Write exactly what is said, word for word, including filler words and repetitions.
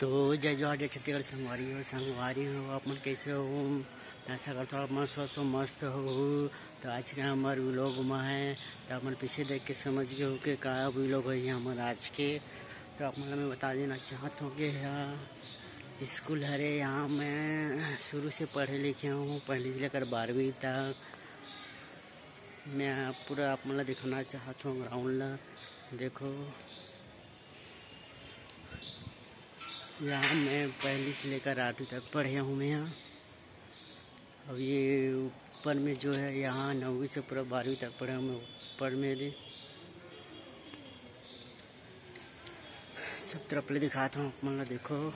तो जय जोहार, जय छत्तीसगढ़ संगवारी हो, संगवारी हो, आप मन कैसे हो? आशा करता हूँ आप मन स्वस्थ हो, मस्त हो। तो आज के हमर व्लॉग में है, तो आप मन पीछे देख के समझ गए हो कि का व्लॉग है हमर आज के। तो आप मन ला मैं बता देना चाहत हूँ कि यहाँ स्कूल हरे, यहाँ मैं शुरू से पढ़े लिखे हूँ, पहली से लेकर बारहवीं तक। मैं पूरा आप मन ला दिखाना चाहत हूँ ग्राउंड ला। देखो, यहाँ मैं पहली से लेकर आठवीं तक पढ़े हूँ मैं यहाँ। अब ये ऊपर में जो है, यहाँ नौवीं से पूरा बारहवीं तक पढ़े हूँ मैं ऊपर में दे। सब तरफ ले दिखाता हूँ आप मन ला, देखो।